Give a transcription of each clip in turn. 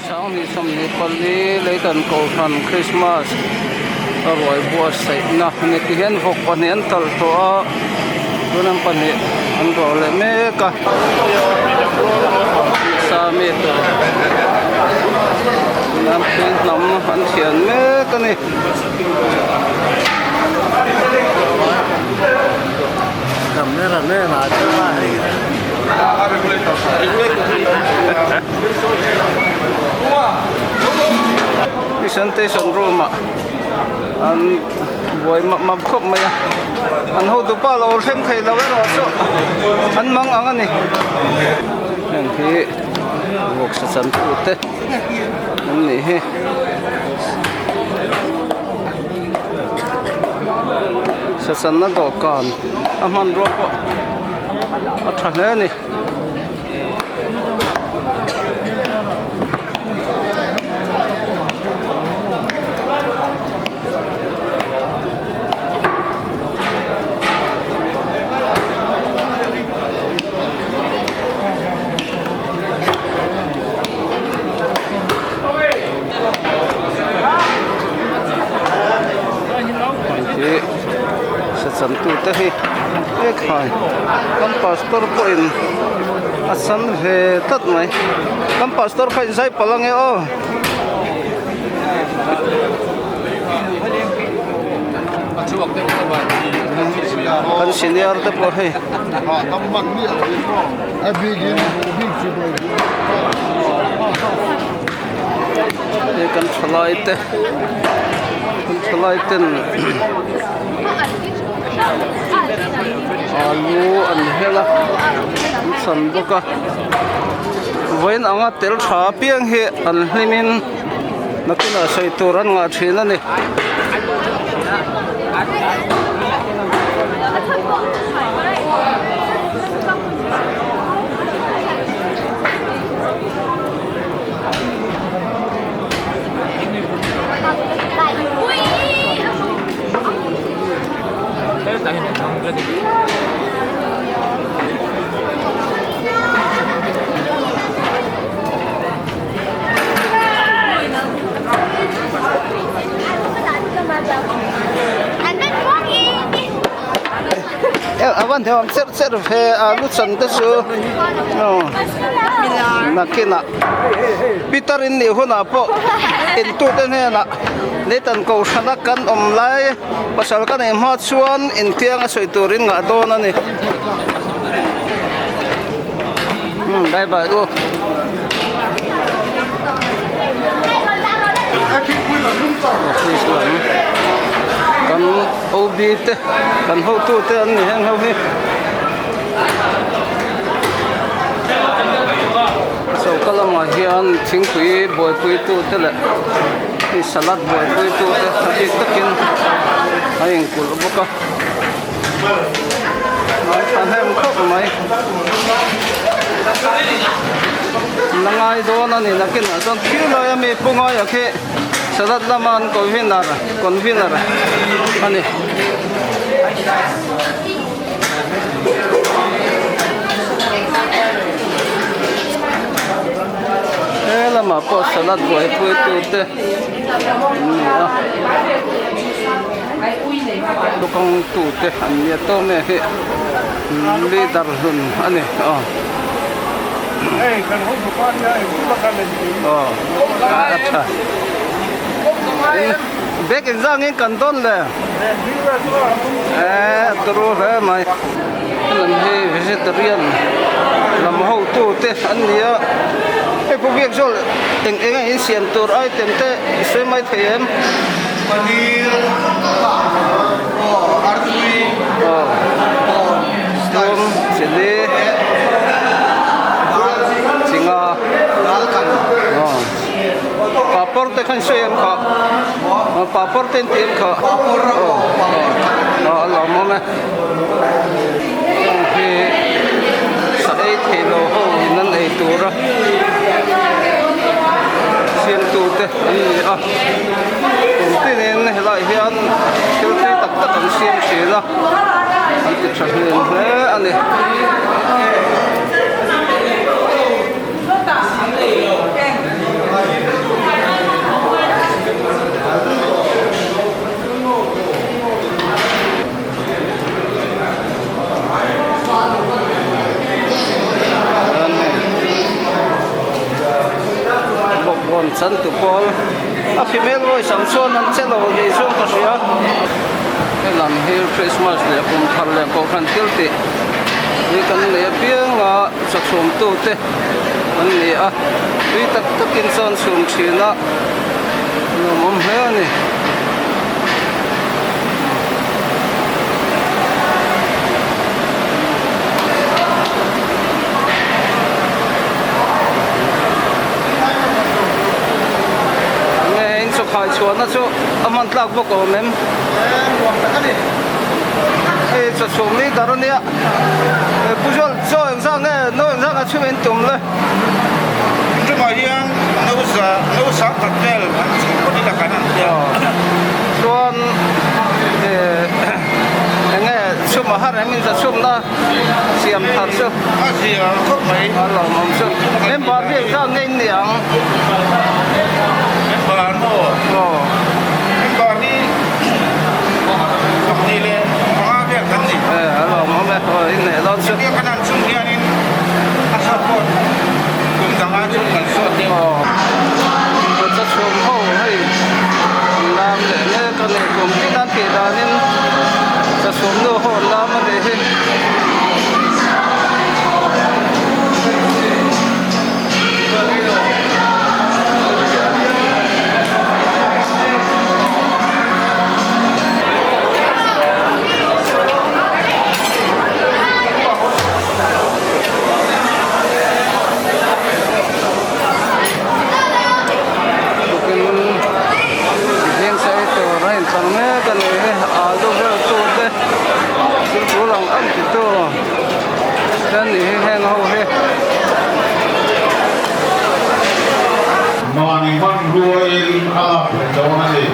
2024 Leitan Kohhran Krismas a ruai buatsaihna a ni ti hian vawk pahnih an talh tawh a tuna an pahnih an rawh leh mek a tisa mi tur tuna an phil hnam an thian mek a ni. Presentation room ah an buai map map khawp mai a an hotu pa lo thleng thei lo erawh chu an mang ang a ni heng hi vawksa chan tu te an nih hi. Sasana dawhkan a hmanrua pawh a tha hle a ni. Hei sachan tute hi ekhai kan pastor pawhin a san ve tlat mai kan pastor kha in zai palh ange aw. Kan senior te pawh hei. Hei kan thalai te kan thalai ten alu an hel a an chan bawk a vawiin anga tel tha apiang hi an hlim in nakinah sawi tur an ngah thin a ni. A van thei awm cher cher ve a lu chan te chu nakinah pitar in nih hunah pawh intute hnenah Nathan Kohhrana kan awm lai pasal ka neih hma chuan intiang a sawi turin ngah dawn a ni bye bye u. Office lam kan OB te kan hotu te an ni heng ho hi choka lamah hian thingpui buaipui tu te leh hei salad buaipui tu te a bik takin a inkulh bawk a an thahnem khawp mai la ngai dawn a ni nakinah chuan thil lai a mi pu ngaia khi salad lama an convener convener a ni. He lamah pawh salad buaipui tute an ni a lukang tute an nia tawm e hi leader hlun a ni aw aw a tha bag engzangin kan dawn le eh turu hle mai helam hi vegetarian lam hotu te an ni a hei pu biak zawk eng eng a insiam tur item te i sawi mai thei em paneer aw artui aw corn tum chilli chinga dal kan aw papawr te khan sawi em kha papawr te an ti em kha papawr aw aw a lawmawm e heng hi sa ei thei lo ho in an ei tur a siamtu te an ni a kum tinin helaiah hian thil tui tak tak an siam thin a an ti tha hnem hle a ni. Lemchan tu pawl a female voice ang chuan an che lo ni chuan ka hria. He lam hi Christmas leh kum thar leh kohhran thil tih hi kan nei apiang a chawchhum tu te an ni a tui tak takin chuan chhum thin a nuam awm hle a ni. Nge in chawkhai chhuahna chu a hman tlak bawk awm em? Hei chawchhum leader a nia Pu Zual chaw engzah nge no engzah nge chhum in tum le? Chungah hian no za no sang khat vel an chhum phawt ila kan an tia. Chuan enge chhum a har em in chawchhumna siam thar chu. A zia khawp mai. A lawmawm chu. Member hi engzah nge in ni ang? Member maw? Aw. Member hi 25 leh vel kan ni. E a lawmawm e. Aw inneih dawn chu. Hetia kan han chhung hianin a support kum danga chu kan sawt deuh. Aw. Kawcha chhum ho hei an lam leh mek a ni. Kum tin an tih danin chachhum nu ho an lam a nih hi. Tukin zing sei tur a inchang mek a ni hi alu vel tu te thil tul ang ang ti tu te an nih hi heng ho hi. Mahni hmanruain a lak theih dawn a ni.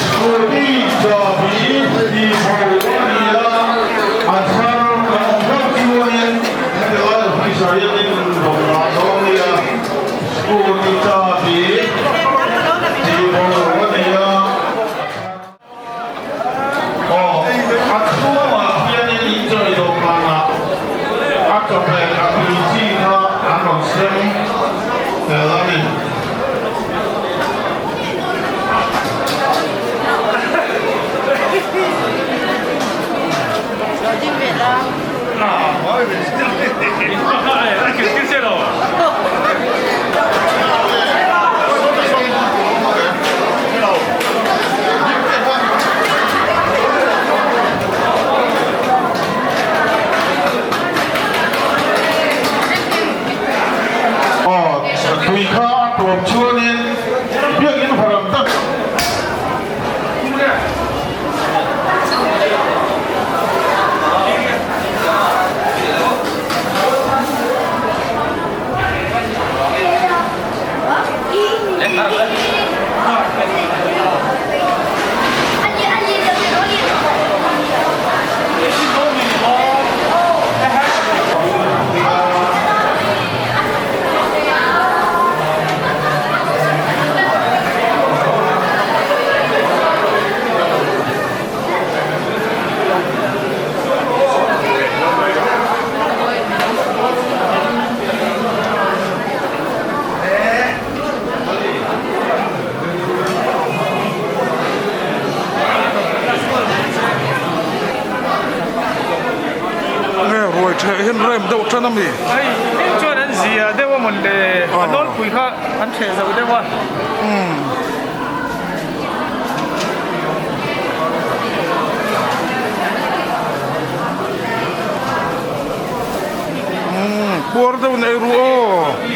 Scooty chahbi tih ho a ni a, a thar kan awm hlauh chuanin heti lai officer hianin rawn dah dawn a nia. Scooty chahbi tih ho a ni a, a thar. Aw, a chhungah hianin in chawi dawhkanah a chawhmeh a tui chi kha an rawn sem tel a ni. Aw, tui kha a tawp chuanin biakin varam tak. Nge ruai ṭheh hian rem deuh ṭan a mi? Hei heng chuan an zia deuh a mawn le a nawlpui kha an ṭheh zo deuh a. Puar deuh in ei ru aw.